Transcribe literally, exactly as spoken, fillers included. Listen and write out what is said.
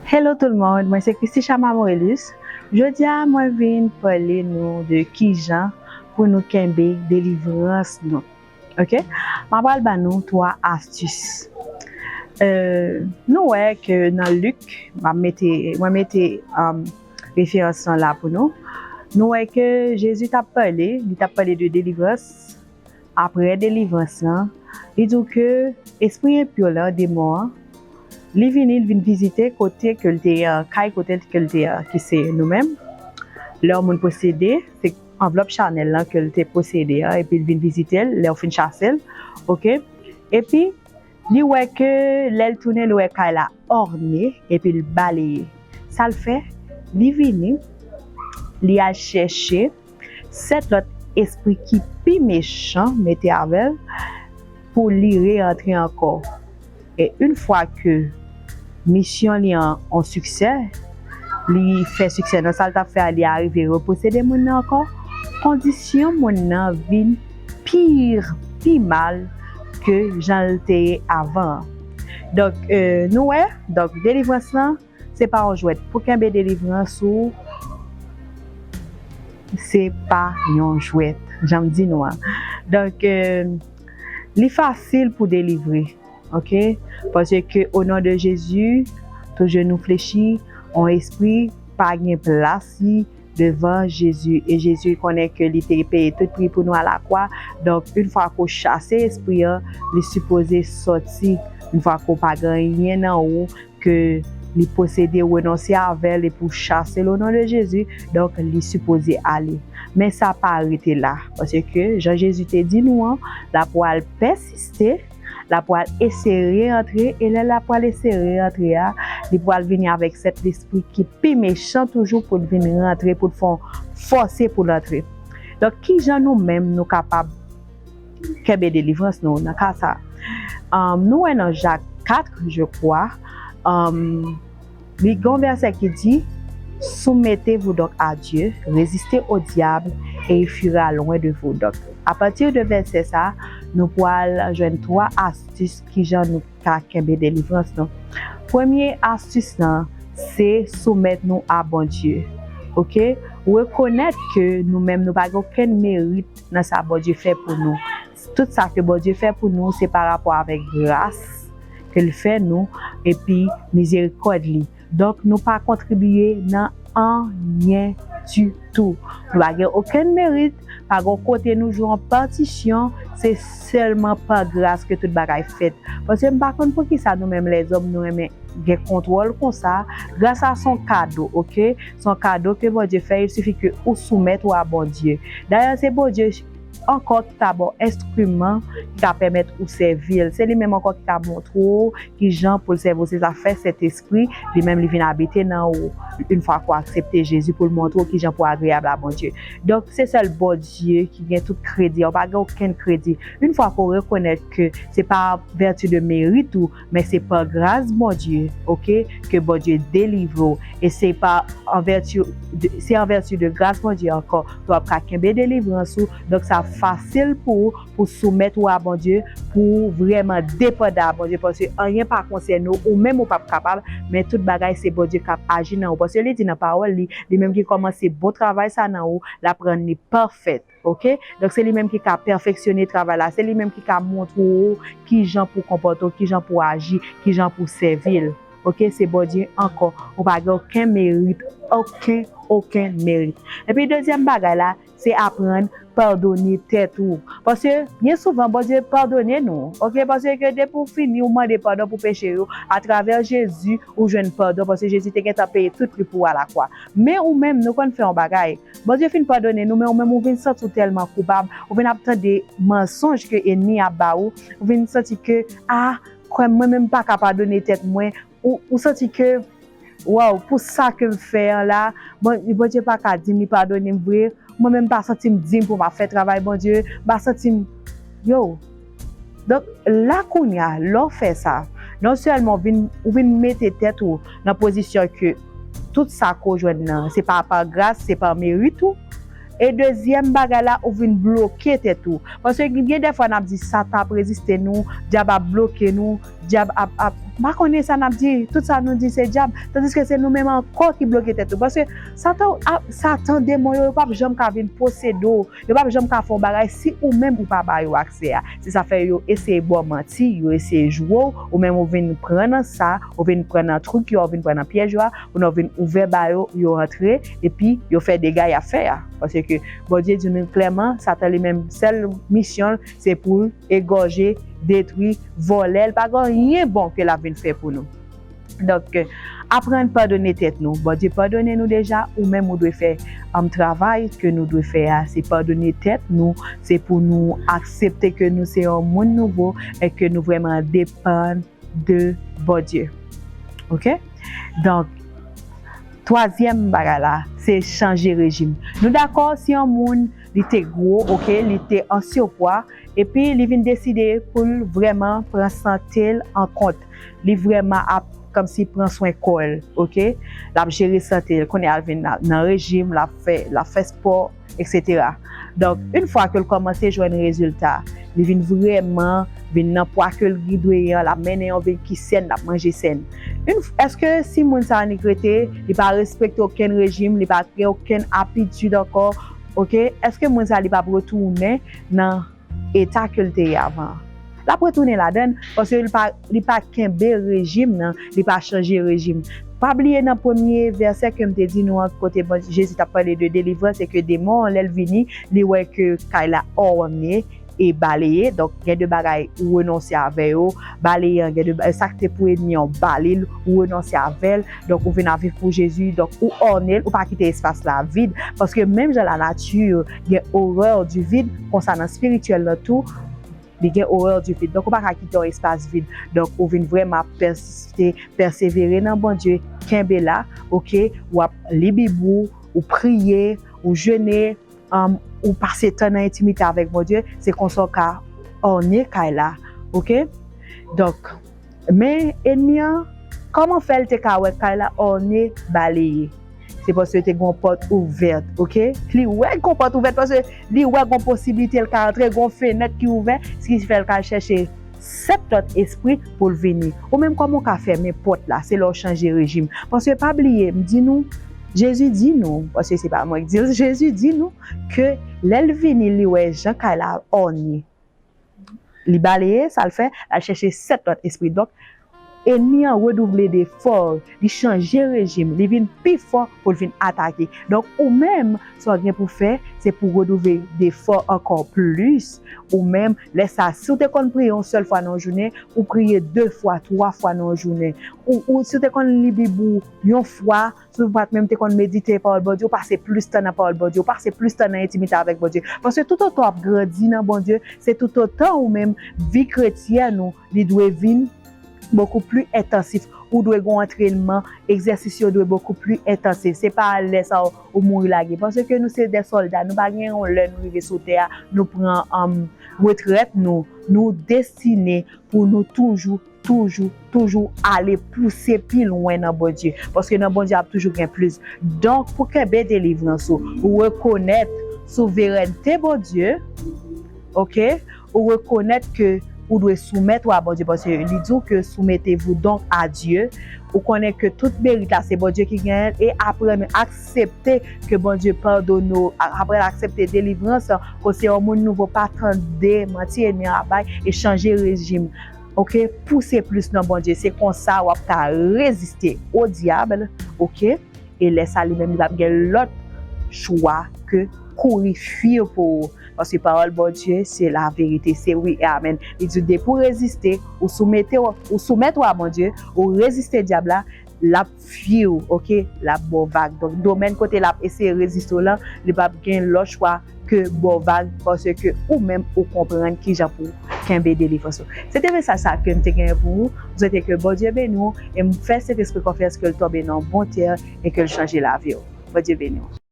Hello tout le monde, mwen se Christy Chama Morelus. Jodi a mwen vin pale nou de kijan pou nou kenbe delivrans nou. Ok? Mwen pral ba nou twa astis. Euh, nou wè ke nan Lik, mwen mete, mwen mete um, referans lan la pou nou. Nou wè ke Jezi t ap pale, li t ap pale de delivrans. Apre delivrans lan, li di w ke espri enpi lan, demon an, li vini, li vin vizite kote ke l te ye, kay kote ke l te ye, ki se nou menm. Lè yon moun posede, se anvlòp chanèl lan ke l te posede an, epi l vin vizite l, lè w fin chase l, ok? Epi, li wè ke lè l tounen, li wè kay la òne, epi l baleye. Sa l fè? Li vini, li al chèche sèt lòt espri ki pi mechan mete avè l pou li reantre ankò. E yon fwa ke misyon li an on siksè, li fè siksè nan sa l t ap fè a, li arive reposede moun nan ankò, kondisyon moun nan vin pi, pi mal ke jan l te ye avan an. Donk, euh, nou wè, donk, delivrans lan, se pa yon jwèt. Pou kenbe delivrans ou, se pa yon jwèt. Jan m di nou an. Donk, euh, li fasil pou delivre. Ok? Paske, o non de Jezi, tout jenou flechi, yon espri pa gen plas li devan Jezi. E Jezi konnen ke li te peye tout pri pou nou alakwa. Donk, yon fwa ke w chase espri an, li sipoze sòti. Yon fwa ke w pa gen anyen nan ou, ke li posede, renonse avè l epi w chase l o non de Jezi, donk, li sipoze ale. Men sa pa rete la, paske jan Jezi te di nou an, l ap pral pèsiste, l ap pral eseye rantre, e lè l ap pral eseye rantre a, li pral vini avèk sèt lespri ki pi mechan toujou pou l vin rantre, pou l fè w fòse pou l antre. Donk, kijan nou menm nou kapab kenbe delivrans nou nan ka sa? Um, nou wè nan Jak kat, je crois, um, li gen yon vèsè ki di, Soumettez-vous donc à Dieu, résistez au diable et il fuira loin de vous. Donk, apati de vèsè sa, nou pral jwenn twa astis kijan nou ka kenbe delivrans nou. Premye astis lan, se soumèt nou a Bondye. Ok? Rekonèt ke nou menm nou pa gen okenn merit nan sa Bondye fè pou nou. Tout sa ke Bondye fè pou nou, se pa rapò avèk gras ke l fè nou, epi mizerikòd li. Donk, nou pa kontribye nan anyen ditou. Nou pa gen okenn merit, pa gen kote nou jwe yon patisyon, se sèlman pa gras ke tout bagay fèt. Paske m pa konn poukisa nou menm lèzòm nou renmen gen kontwòl konsa. Gras la se yon kado, ok? Se yon kado ke Bondye fè, il sifi ke ou soumèt ou a Bondye. Dayè, se Bondye ankò ki ka ba w enstriman ki ka pèmèt ou sèvi l. Se li menm ankò ki ka montre w kijan pou l sèvi w. Se sa fè Sentespri, li menm, li vin abite nan ou. Yon fwa ke w aksepte Jezi pou l montre w kijan pou w agreyab a Bondye. Donk, se sèl Bondye ki gen tout kredi a. Ou pa gen okenn kredi. Yon fwa ke w rekonèt ke se pa vèti de merit ou, men se pa gras Bondye, ok, ke Bondye delivre w. E se pa an vèti de, se an vèti de gras Bondye ankò ke w ap ka kenbe delivrans ou. Donk, sa fasil pou ou, pou soumèt ou a Bondye, pou ou vrèman depandan a Bondye, paske anyen pa konsène ou, ou menm ou p ap kapab, men tout bagay se Bondye k ap aji nan ou. Paske li di nan pawòl li, li menm ki kòmanse bon travay sa nan ou, l ap rann li pafè. Ok? Donk, se li menm ki ka pèfeksyone travay la. Se li menm ki ka montre w kijan pou w konpòte w, kijan pou w aji, kijan pou w sèvi l. Ok? Se Bondye ankò. Ou pa gen okenn merit, okenn, okenn merit. Epi, dezyèm bagay la, se aprann padone tèt ou. Paske, byen souvan, Bondye padone nou. Ok? Paske depi w fini, ou mande padon pou peche yo, atravè Jezi, ou jwenn padon. Paske Jezi te gentan peye tout pri pou w alakwa. Men ou menm, nou konn fè yon bagay. Bondye fin padone nou, men ou menm ou vin santi w tèlman koupab, ou vin ap tande mansonj ke ènmi a ap ba ou, ou vin santi ke, a, kwè m, mwen menm m pa ka padone tèt mwen, ou, ou santi ke, waw, pou sa ke m fè an la, bon, Bondye pa ka di m li padone m vre, mwen menm m pa santi m diy pou m ap fè travay Bondye, m pa santi m, yo, Donk, la kounye a, lè w fè sa, non sèlman w vin, ou vin mete tèt ou nan pozisyon ke tout sa ke w jwenn nan, se pa pa gras, se pa merit ou. E dezyèm bagay la, ou vin bloke tèt ou. Paske gen dèfwa n ap di Satan ap reziste nou, dyab ap bloke nou, dyab ap, ap, M pa konnen sa n ap di, tout sa nou di se dyab, tandiske se nou menm ankò ki bloke tèt nou. Paske Satan, a, Satan, demon yo, yo p ap janm ka vin posede w, yo p ap janm ka fè yon bagay si ou menm ou pa ba yo aksè a. Se sa fè yo eseye ba w manti, yo eseye jwe w, ou menm ou vin pran nan sa, ou vin pran nan trik yo, ou vin pran nan pyèj yo a, kounye a w vin ouvè ba yo, yo antre, epi yo fè dega y ap fè a. Paske Bondye di nou klèman, Satan li menm, sèl misyon l, se pou l egòje, detwi, vòlè, l pa gen anyen bon ke l ap vin fè pou nou. Donk, aprann padone tèt nou. Bondye padone nou deja, ou menm ou dwe fè, um, travay ke nou dwe fè a, se padone tèt nou, se pou nou aksepte ke nou se yon moun nouvo e ke nou vrèman depann de Bondye. Oke? Donk, twazyèm bagay la, se chanje rejim. Nou dakò si yon moun, li te gwo, oke, li te an sipwa, epi li vin deside pou l vrèman pran sante l an kont. Li vrèman ap kòmsi pran swen kò l, oke? L ap jere sante l. Kounye a l vin nan, nan rejim, l ap fè, l ap fè spò, et cetera. Donk, yon fwa ke l kòmanse jwenn rezilta, li vin vrèman vin nan pwa ke l dwe an, l ap mennen yon vi ki sèn, l ap manje sèn. Yon f-, èske si moun sa annik rete, li pa respekte okenn rejim, li pa gen okenn abitid ankò, oke? Èske moun sa li p ap retounen nan eta ke l te ye avan an? L ap retounen ladan l, paske li pa, li pa kenbe rejim nan, li pa chanje rejim. Pa bliye nan premye vèsè ke m te di nou an, kote bon, Jezi t ap pale de delivrans, se ke demon an, lè l vini, li wè ke kay la òne e baleye. Donk, gen de bagay ou renonse avè yo, baleye an, gen de ba-, sa k te pou ènmi an, ou bale l, ou renonse avè l. Donk, ou vin ap viv pou Jezi. Donk, ou òne l, ou pa kite espas la vid. Paske menm jan lanati gen horreur du vide, konsa nan espirityèl lan tou, li gen horreur du vide. Donk, ou pa ka kite yon espas vid. Donk, ou vin vrèman ap pèsiste, pèsevere nan Bondye, kenbe la, oke? W ap li Bib ou, ou priye, ou jene, um, ou pase tan nan entimite avèk Bondye, se konsa w ka òne kay la, oke? Donk, men ènmi an, kòman fè l te ka wè kay la òne, baleye? Se paske te gon pòt ouvèt, oke? Li wè gon pòt ouvèt, paske li wè gon posiblite l ka antre, gon fenèt ki ouvè, se ki fè l ka chèche sèt lòt espri pou l vini. Ou menm, kòman w ka fèmen pòt la? Se lè w chanje rejim. Paske pa bliye, m di nou, Jezi di nou, paske se pa mwen ki di l, Jezi di nou ke lè l vini, li wè jan kay la òne. Li baleye, sa l fè, l al chèche sèt lòt espri. Donk, ènmi an redouvle defò, li chanje rejim, li vin pi fò pou l vin atake. Donk, ou menm, sa w gen pou fè, se pou w redouvle defò ankò plis. Ou menm, lè sa, si w te konn priye yon sèl fwa nan yon jounen, ou priye de fwa, twa fwa nan yon jounen. Ou, ou, si w te konn li Bib ou yon fwa, si w pa t menm te konn medite pawòl Bondye, ou pase plis tan nan pawòl Bondye, ou pase plis tan nan entimite avèk Bondye. Paske toutotan w ap grandi nan Bondye, se toutotan ou menm, vi kretyèn ou, li dwe vin bokou pli entansif. Ou dwe gen yon antrènman, egzèsis yo dwe bokou pli entansif. Se pa lè sa w, ou mouri lage. Paske nou se de sòlda, nou pa gen yon lè nou rive sou tè a, nou pran, um, retrèt nou, nou destine pou nou toujou, toujou, toujou ale pouse pi lwen nan Bondye. Paske nan Bondye ap toujou gen plis. Donk, pou kenbe delivrans ou, ou rekonèt souverènte Bondye, oke? Ou rekonèt ke ou dwe soumèt ou a Bondye, paske li di w ke soumettez-vous donc à Dieu. Ou konnen ke tout merit la se Bondye ki genyen l, e aprann aksepte ke Bondye padone w, aprann aksepte delivrans, ke w se yon moun nouvo, pa tande manti ènmi an ap bay, e chanje rejim. Oke, pouse plis nan Bondye. Se konsa w ap ka reziste o dyab, oke? E lè sa, li menm, li p ap gen lòt chwa ke kouri fwi pou ou. Paske pawòl Bondye, se laverite, se wi e amèn. Li di, depi w reziste, ou soumete w, ou soumèt ou a Bondye, ou reziste dyab la, l ap fwi w, oke? L ap ba w vag. Donk, domèn kote l ap eseye reziste w lan, li p ap gen lòt chwa ke ba w vag, paske ou menm ou konprann kijan pou kenbe delivrans ou. Se te mesaj sa ke m te genyen pou ou. M swete ke Bondye beni w e m fè Sentespri konfyans ke l tonbe nan bon tè e ke l chanje lavi w. Bondye beni w.